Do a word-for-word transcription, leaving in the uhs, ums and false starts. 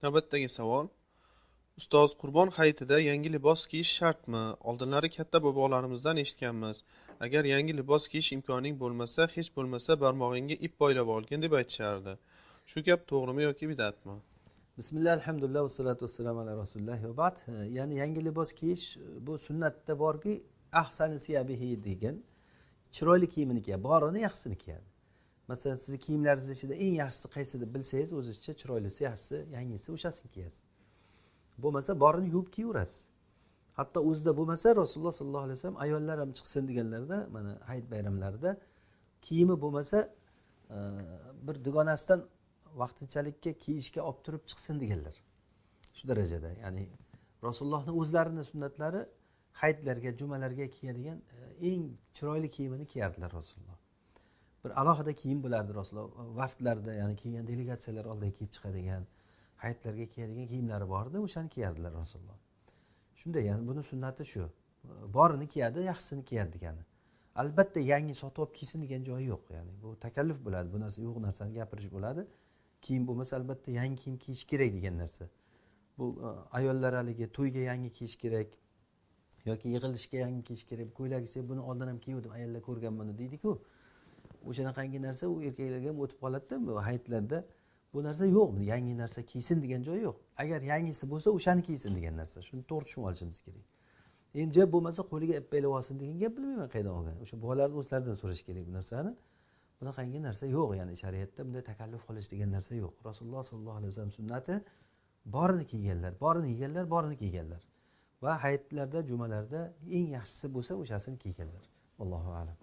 نۆۋەتتىكى ساۋال. ئۇستاز، قۇربان ھەيتىدە يەڭگى لىباس كىيىش شەرتمۇ؟ ئالدىنلىرى كەتتە بوبالاردىن ئىشىتكەنمىز، ئەگەر يەڭگى لىباس كىيىش ئىمكانىڭ بولمىسا، ھېچ بولمىسا بارماغىڭغا ئىپ بايلاپ ئالغىن دەپ ئېيتىشاردى. شۇ گەپ توغرىمۇ ياكى بىدئەتمۇ؟ بىسمىللا، ئەلھەمدۇلىللا، ۋەسسالاتۇ ۋەسسالامۇ ئەلا رەسۇلىللا ۋە بەئد. يەنى يەڭگى لىباس كىيىش، بۇ سۈننەتتە باركى، ئەھسەنى سىيابىھى دېگەن، چىرايلىق كىيىمىنى كىيە، بارىنى ياخشىسىنى كىيەدى. مەسىلەن، سىزنىڭ كىيىملىرىڭىز ئىچىدە ئەڭ ياخشىسى قايسى دەپ بىلسىڭىز، ئۆزىڭىزچە چىرايلىسى ياخشىسى، يەڭگىسى، ئوشاسىنى كىيەسىز. بولمىسا بارىنى يۇيۇپ كىيىۋېرەسىز. ھەتتا ئۆزىدە بولمىسا، رەسۇلۇللا ساللاللاھۇ ئەلەيھى ۋەسەللەم ئاياللار ھەم چىقسۇن دېگەنلەردە، مانا ھەيت بايراملاردا كىيىمى بولمىسا، ئە، بىر دۇگانەسىدىن ۋاقتىنچەلىككە كىيىشكە ئاپتۇرۇپ چىقسۇن دېگەنلەر. شۇ دەرىجىدە، يەنى رەسۇلۇللانىڭ ئۆزلىرىنىڭ سۈننەتلىرى ھەيتلەرگە، جۈمەلەرگە كىيەدىگەن، ئە، ئەڭ چىرايلىق كىيىمىنى كىيەردىلەر رەسۇلۇللا. بىر ئالاھىدە كىيىم بولاتتى رەسۇلۇللا. ۋەفدلەردە، يەنى كەلگەن دېلېگاتسىيەلەر ئالدىدا كىيىپ چىقىدىغان، ھەيتلەرگە كىيەدىگەن كىيىملىرى بار ئىدى، ئوشۇنى كىيەردىلەر رەسۇلۇللا. شۇنداق، يەنى بۇنىڭ سۈننىتى شۇ. بارىنى كىيەدى، ياخشىسىنى كىيەدى دېگەنى. ئەلبەتتە، يەڭگىنى ساتىۋاپ كىيسۇن دېگەن جايى يوق. يەنى بۇ تەكەللۇپ بولاتتى، بۇ نەرسە يوق نەرسىنى گەپىرىش بولاتتى. كىيىم بولمىسا، ئەلبەتتە، يەڭگى كىيىم كىيىش كېرەك دېگەن نەرسە. بۇ، ئە، ئاياللار ھېلىگە تويغا يەڭگى كىيىش كېرەك ياكى يىغىلىشقا يەڭگى كىيىش كېرەك، كۆيلەك كىيسە، بۇنى ئالدىن ھەم كىيىۋىدىم، ئاياللار كۆرگەن بۇنى دېيدىكۇ. ئوشۇناقانگى نەرسە ئۇ ئېركەكلەرگە ھەم ئۆتۈپ قالاتتى، بۇ ھەيتلەردە. بۇ نەرسە يوق، يەڭگى نەرسە كىيسۇن دېگەن جاي يوق. ئەگەر يەڭگىسى بولسا، ئوشانى كىيسۇن دېگەن نەرسە. شۇنى توغرا چۈشىنىۋېلىشىمىز كېرەك. ئەمدى بولمىسا، قولىغا ئېلىپ بېرىۋالسۇن دېگەن گەپ بىلمەيمەن قايدا بولغان. شۇ بالىلار ئۆزلىرىدىن سوراش كېرەك بۇ نەرسىنى. بۇناقانگى نەرسە يوق، يەنى شەرىئەتتە بۇنداق تەكەللۇپ قىلىش دېگەن نەرسە يوق. رەسۇلۇللا ساللاللاھۇ ئەلەيھى ۋەسەللەم سۈننىتى بارىنى كىيگەنلەر، بارىنى كىيگەنلەر، بارىنى كىيگەنلەر. ۋە ھەيتلەردە، جۈمەلەردە ئەڭ ياخشىسى بولسا، ئوشاسىنى كىيگەنلەر. ۋاللاھۇ ئەلەم.